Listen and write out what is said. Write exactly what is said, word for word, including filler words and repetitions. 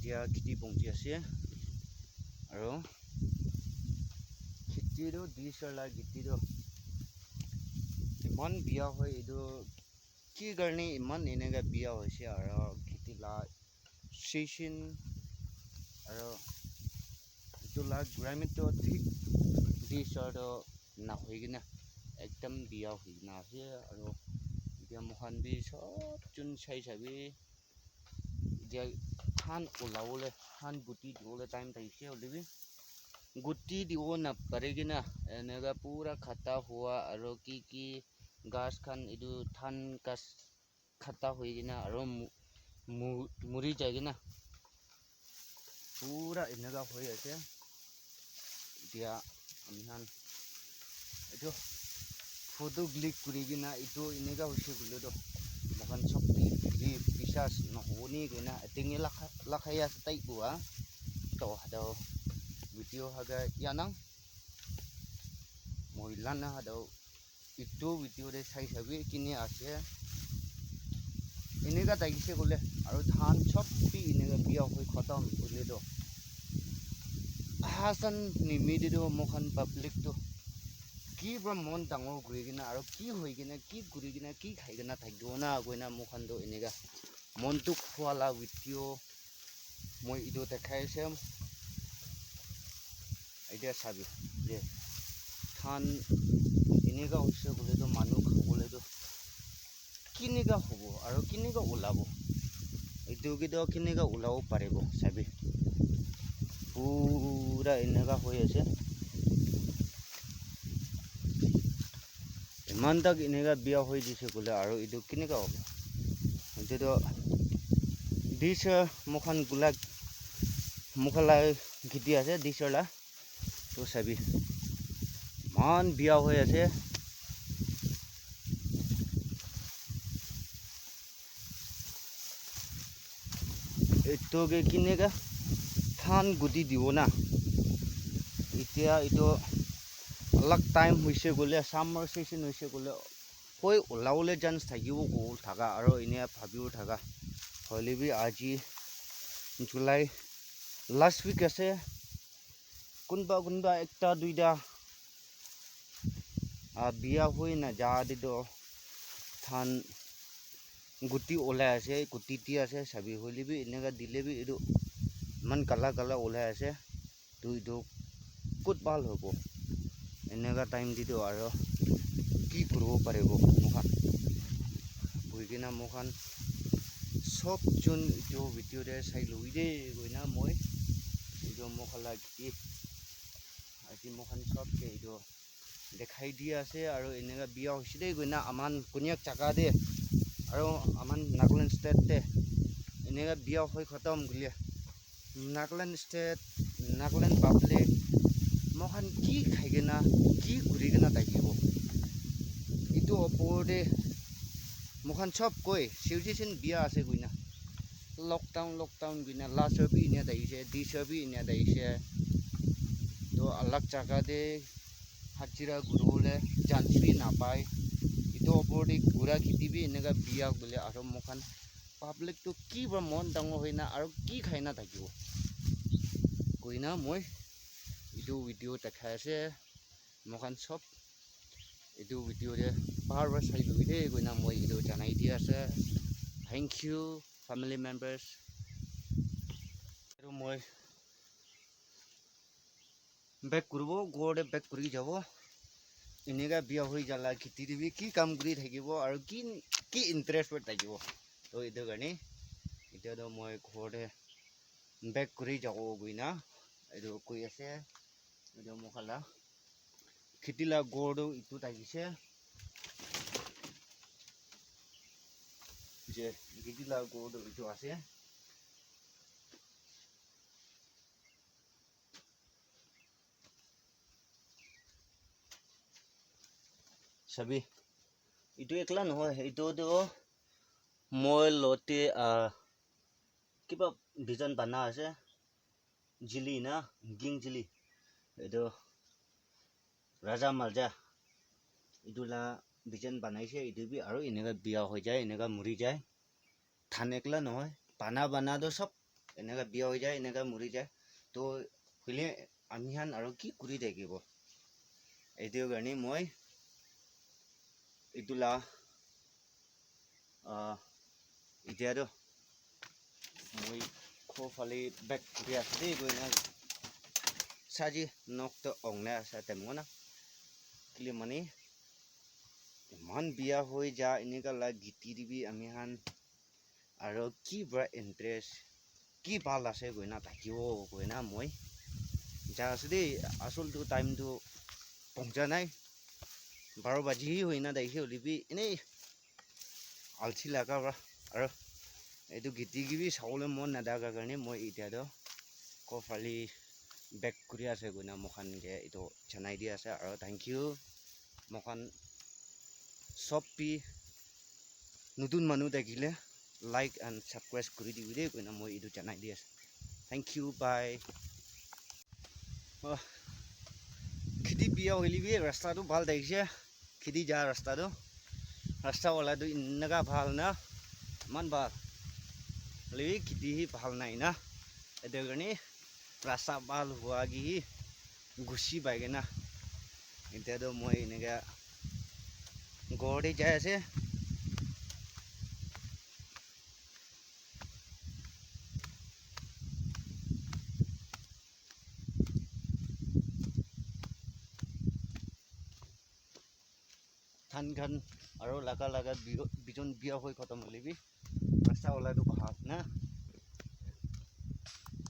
Etia kheti pongji ase. Aro kheti toh, dishar la kheti toh eman bia hoi, etu ki karne eman eneka bia hoise, aro kheti la season, aro etu la climate toh thik dishar toh nahoi kena ekdam bia hoi kena ase. Aro etia moikhan bi sob jun sai sabi, etia dhan ulabole, dhan guti dibole time thakise hoile bi, guti dibo napare kena eneka pura khata hua aro ki ki ghas khan, etu dhan ghas khata hoi kena aro mu-, mu-, muri jai kena pura eneka hoi ase. Etia ami khan etu photo click kuri kena etu eneka hoise koile toh moikhan sob te believe, biswas nohobo ni koina etinge lakha, lakhai ase tai pua. Toh hado video haga yanang moi lana hado etu video te sai sabi kini ase. Eneka thakise koile aro dhan sob bi eneka bia hoi khatam hoile toh aha san nimite toh moikhan public toh ki pra mon dangor kuri kena aro ki hoi kena ki kuri kena ki khai kena thakibo na koina moikhan toh eneka mon dukh hua la video moi etu dekhai ase. Etia sabi je dhan eneka hoise koile toh manu khabole toh kineka hobo aro kineka ulabo, etu ke toh kineka ulabo paribo sabi, pura eneka hoi ase. Eman tak eneka bia hoi jise koile aro etu kineka hobo? Etu toh dishar moikhan gula, moikhan la kheti ase dishar la. Toh sabi eman bia hoi ase. Etu ke kineka dhan guti dibo na. Etia etu alag time hoise koile, summer season hoise koile, koi ulabole chance thakibo kobo thaka aro enia bhabibo thaka. Hoile bi aji July last week ase, kunba kunba ekta duita ah, bia hoi na ja te toh dhan guti olai ase, guti di ase, sabi hoile bi eneka dile bi etu eman kala kala olai ase. Tu etu kot bhal hobo? Eneka time te toh aro ki kuribo paribo moikhan? Bohi kena moikhan sob jun etu video te sai lobi de koina moi etu moikhan la kheti aji moikhan sob ke etu dekhai di ase. Aro eneka bia hoise de koina aman Konyak jaga te aro aman Nagaland state te eneka bia hoi khatam koile Nagaland state, Nagaland public, moikhan ki khai kena, ki kuri kena thakibo? Etu opor te moikhan sob koi situation bia ase koina, lockdown, lockdown koina, last year bi enia thakise, this year bi enia thakise. Toh alag jaga te hajira kuribole chance bi napai. Etu opor te kura kheti bi eneka bia koile aro moikhan public tu ki para mon dangor hoina aro ki khaina thakibo koina moi etu video dekhai ase. Moikhan sob etu video te bhal para sai lobi de koina moi etu janai di ase. Thank you family members. Aru moi back kuribo, ghor te back kuri jabo. Eneka bia hoi jala kheti te bi ki kam kuri thakibo aru ki, ki interest para thakibo. To etu karne etia to moi ghor te back kuri jabo koina etu koi ase. Etu moikhan la kheti la ghor tu etu thakise. Je kheti la ghor tu etu ase. Sabi, etu ekla nohoi, etu tu moi lote, ah, kiba bijan bana ase, jili na, ging jili, etu raja malja, etu la bijan banaise, etu bi aru eneka biya hoi jai, eneka muri jai. Dhan ekla nohoi, bana bana toh sob Eneka biya hoi jai, eneka muri jai. To hoile ami khan aro ki kuri thakibo? Etu karne moi etu la, ah, etia toh moi ghor phale back kuri ase de koina saji nok toh ong na ase time khan na kile mane eman biya hoi ja enika la giti de bi ami khan aro ki para interest ki bhal ase koina thakibo koina moi ja ase de asol tu time tu pongja nai baro baji hi hoina daise hoile bi enei alsi laga para aro etu giti ke bi sabole mon nadaka karne moi etia toh ghor phale back kuri ase koina moikhan ke etu janai di ase aro thank you moikhan sob bi notun manu thakile like and subscribe kuri dibi de koina moi etu janai di ase thank you bye. Oh, kheti biya hoile bi rasta tu bhal thakise. Kheti ja rasta tu, rasta wala tu eneka bhal na, eman bhal. Hoile bi kheti hi bhal nai na. Etu karne rasta bhal hua ke hi gusi pai kena. Etia tu moi eneka ghor te jai ase. Dhan khan aro laga laga bijon biya hoi khatam hoile bi rasta wala tu bahag na.